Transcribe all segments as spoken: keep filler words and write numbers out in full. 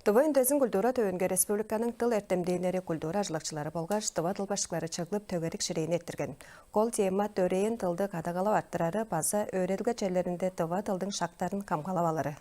Тыва үндезин культура төвүнге республиканың тыл эртемденнери, культура ажылдакчылары болгаш тыва дыл башкылары чыглып, төгерик ширээни эрттирген. Кол тема төрээн дылды кадагалап арттырары база өөредилге черлеринде тыва дылдың шактарын камгалап алыры.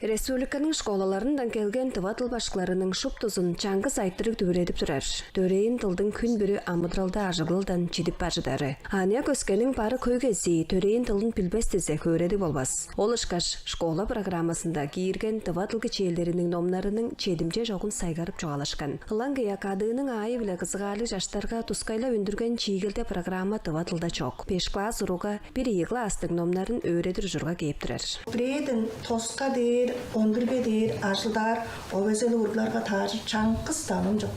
Республиканың школаларындан келген тыва дыл башкыларының шуптузун чаңгыс айтырыг дүвүредип турар. Төрээн дылдың хүн бүрү амыдыралда ажыглалдан чидип бар чыдары. Аныяк өскениң бары хөй кезии төрээн дылын билбес дизе, хөөредиг болбас. Ол ышкаш школа программасында киирген тыва дыл кичээлдериниң номнарының чедимче чогун сайгарып чугаалашкан. Ылаңгыя кадыының аайы-биле кызыгаарлыг чаштарга тускайлап үндүрген чиигелде программа тыва дылда чок. Беш класс уруга бир ийи класстың номнарын өөредир ужурга кээп турар. Бирээден тоска дээр, он бирге дээр ажылдаар овезел уругларга тааржыр чаңгыс давам чок.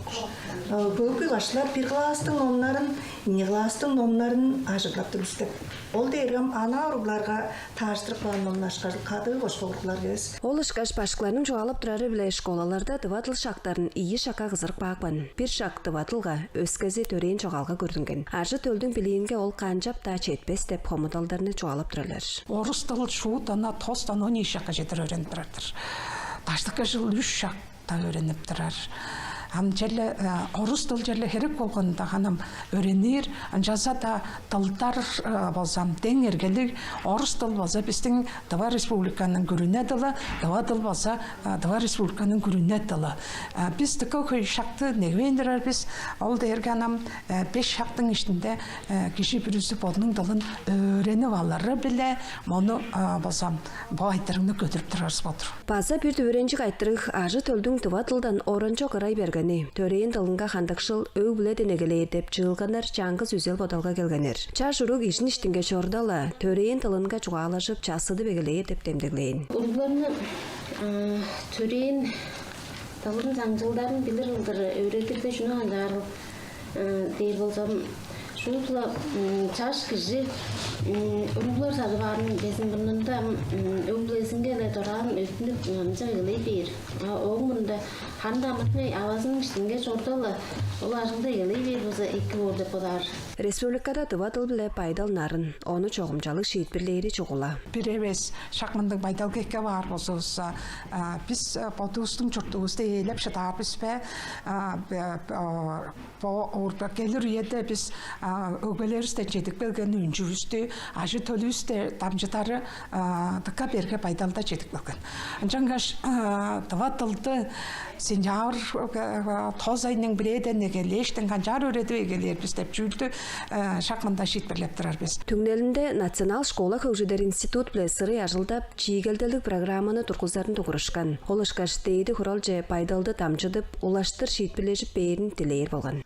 Көбүг башкылар бир класстың номнарын, ийи класстың номнарын ажыглап тур бис деп. Ол дээрге ам анаа уругларга таарыштырып каан номнашкажыл кадыы кошкулуглар эвес. Ол ышкаш башкыларның чугаалап турары-биле школаларда тыва дыл шактарын ийи шакка кызырып каапкан. Бир шак тыва дылга, өскези төрээн чогаалга көрдүнген. Ажы-төлдүң билиинге ол канчап-даа четпес деп хомудалдарны чугаалап турарлар. Орус дыл шуут ана тостан он ийи шакка чедир өөренип турар-дыр. Даштыкы чыл үш шак та өөренип турар. Ам черле орус дыл черле херек болганда ханам өөренир, ынчалза-даа дылдар болзам дең эргелиг. Орус дыл болза бистиң Тыва Республиканың күрүне дылы, тыва дыл болза Тыва Республиканың күрүне дылы. Бис дыка хөй шакты негбейн турар бис. Ол дээрге анам беш шактың иштинде кижи бүрүзү бодунуң дылын өөренип алыры-биле мону болзам бо айтырыгны көдүрүп турарывыс болур. База бир дүвүренчиг айтырыг ажы-төлдүң тыва дылдан оранчок ырай бергени, төрээн дылынга хандыкшыл өг-бүледен эгелээр деп чыылганнар чаңгыс үзел-бодалга келгеннер. Чаш уруг ижин иштинге чорда-ла, төрээн дылынга чугаалажып, чассыдып эгелээр деп демдеглээн. Уругларны төрээн дылын, чаңчылдарын билир кылдыр өөредирде чүнү канчаарыл дээр болзам, шуут-ла чаш кижи уруглар садып аарын безин мурнунда өг-бүлезинге-ле дораан өттүнүп ынча эгелей бээр. А ооң мурнунда харын-даа мырыңай авазының иштинге чорда-ла, ол ажылды эгелей бээр болза эки боор деп бодаар. Республикада тыва дыл-биле байдал нарын, ону чогумчалыг шиитпирлээри чугула. Бир эвес шак мындыг байдалга эккеп аар болзувусса, бис бодувустуң чуртувусту ээлеп шыдаар бис бе? Бо орда келир үеде бис өгбелеривистен чедип келген өнчүвүстү, ажы-төлүвүстү дамчыдары дыка берге байдалда чедип келген. Ынчангаш тыва дылды сентябрь тос айның бирээден эгелээштен канчаар өөредип эгелээр бис деп чүүлдү шак мында шиитпирлеп турар бис. Түңнелинде Национал школа хөгжүдер институт-биле сырый ажылдап, чиигелделиг программаны тургузарын дугурушкан. Ол ышкаш Дээди Хуралче байдалды дамчыдып, улаштыр шиитпирлежип бээрин дилээр болган.